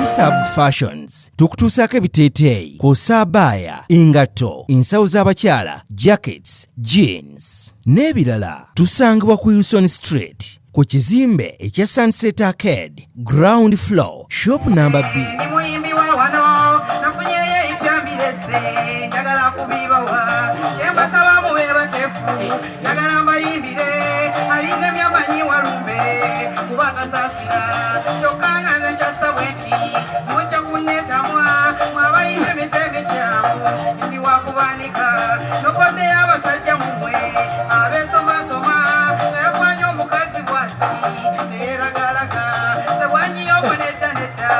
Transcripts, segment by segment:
Musabs Fashions tukutuusaako ebiteeteeyi kw'ossa abaaya, engatto, ensawo z'abakyala, jackets, jeans n'ebirala. Tusangibwa ku Wilson Street ku kizimbe ekya Sunset Arcade, ground floor, shop number B. Ndi muyimbi wa wano, nafunyeyo ebipya mbirese, njagala kubibawa. Kye mbasaba mube bateefu, njagala mbayimbire. Alinga byamanyi walumbe, kuba tasaasira. Kyokka nga nze nkyassa bwe nti, mujja kunneetamwa, mwabayimba emize emikyamu, ndi wa kubaanika. Nokoddeyo abasajja mummwe, abeesomasoma, naye bw'anywa omukazi bw'ati, neeragalaga. Tebwanyiye obwo nedda nedda,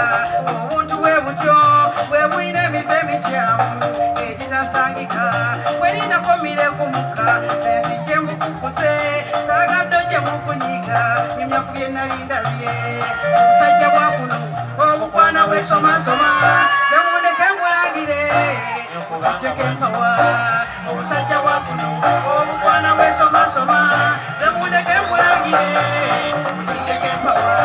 obuntu bwe butyo, bwe bulina emize emikyamu, egitasangika. Bwerindako mmire ku mukka, nze nzije mbukukuse, saagadde ojje mukunyiga, nyumya ku bye nali ndabye. Obusajja bwa kuno, obukwana bwesomasoma, temundeke mbulangire, mutujjeko empawa. Obusajja bwa kuno, obukwana bwesomasoma, temundeke mbulangire, mutujjeko empawa.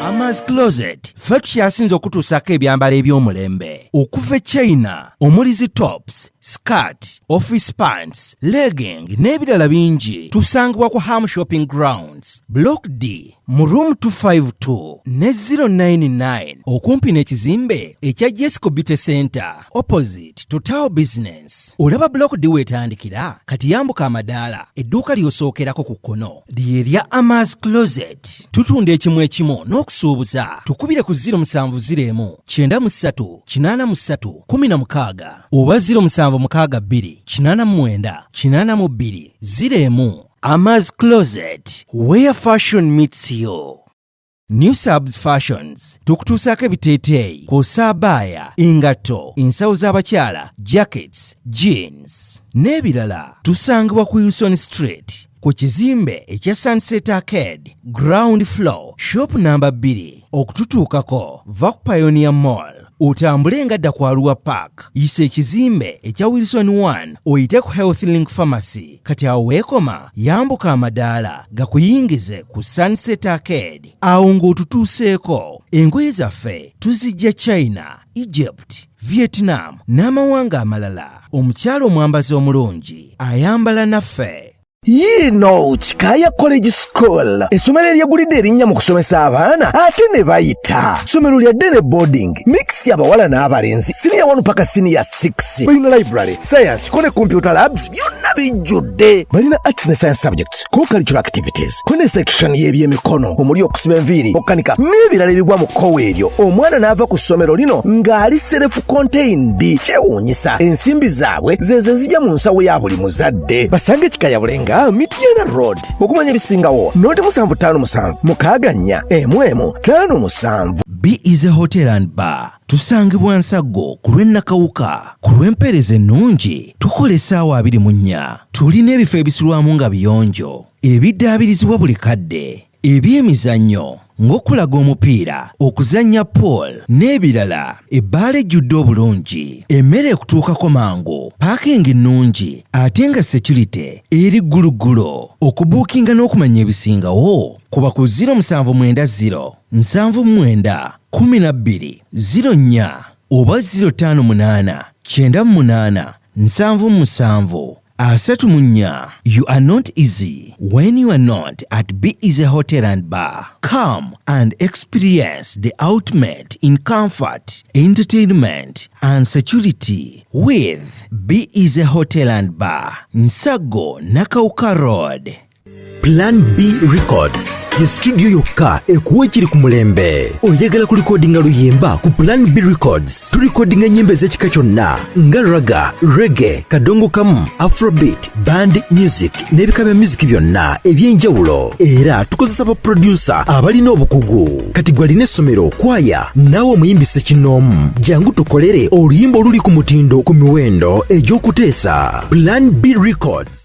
Amas Closet. Ffe tukyasinze okutuusaako ebyambalo eby'omulembe okuva e China omuli zi tops, skirt, office pants, legging n'ebirala bingi. Tusangibwa ku Ham Shopping Grounds, Block D mu room 252 ne 099 okumpi n'ekizimbe ekya Jesco Beauty Center opposite Total Business. Olaba Block D weetandikira kati yambuka amadaala, edduuka ly'osookerako ku kkono lye lya Amas Closet. Tutunda ekimu ekimu n'okusuubuza. Tukubire ku 0701 93 83 16 oba 0762 89 82 01. Amas Closet, where fashion meets you. New Subs Fashions tukutuusaako ebiteeteeyi kw'ossa abaaya, engatto, ensawo z'abakyala, jackets, jeans n'ebirala. Tusangibwa ku Wilson Street ku kizimbe ekya Sunset Arcade, ground floor, shop namba 2. Okututuukako va ku Pioneer Mall otambule nga dda ku Arua Park, yisa ekizimbe ekya Wilson 1 oyite ku Health Link Pharmacy. Kati awo weekoma yambuka amadaala gakuyingize ku Sunset Arcade. Awo ng'otutuuseeko, engoye zaffe tuzijja China, Egypt, Vietnam n'amawanga amalala. Omukyala omwambazi omulungi ayambala naffe. Yiino Kikaaya College School, essomero eryegulidde erinnya mu kusomesa abaana ate ne bayita. Ssomero lya day ne boarding mix, abawala n'abalenzi, siniya 1 paka siniya 6. Balina library, science ko ne computer labs, byonna bijjudde. Balina arts ne science subjects, co-curricular activities, ko ne section y'ebyemikono omuli okusiba enviiri, okukanika n'ebirala ebigwa mu kkowa eryo. Omwana n'ava ku ssomero lino ng'ali self contained. Kyewuunyisa, ensimbi zaabwe zezo ezijja mu nsawo ya buli muzadde. Basange Kikaya Bulenga, Mityana Road. Okumanya ebisingawo, noti 757 64 11 57. B is a Hotel and Bar. Tusangibwa Nsaggo ku lw'e Nakawuka. Ku lw'empeereza ennungi tukola essaawa 24. Tulina ebifo ebisulwamu nga biyonjo, ebiddaabirizibwa buli kadde, ebyemizannyo ng'okulaga omupiira, okuzannya pool n'ebirala. Ebbaala ejjudde obulungi, emmere ekutuukako mangu, parking nnungi ate nga security eri gguluggulo. Okubuukinga n'okumanya ebisingawo kuba ku 0790 79 12 04 oba 058 98 77 34. You are not easy when you are not at Be Easy Hotel and Bar. Come and experience the ultimate in comfort, entertainment, and security with Be Easy Hotel and Bar, Nsaggo, Nakawuka Road. Plan B Records ye studio yokka ekuwa ekiri ku mulembe. Oyagala kulikodinga luyimba? Ku Plan B Records tulikodinga ennyimba ez'ekika kyonna nga ragga, reggae, kadongo kamu, afrobeat, band music n'ebika bya music byonna eby'enjawulo. Era tukozesa ba producer abalina obukugu. Kati gwe alina essomero, kwaya, naawe omuyimbi ssekinnoomu, jangu tukolere oluyimba oluli ku mutindo ku miwendo egy'okuteesa. Plan B Records.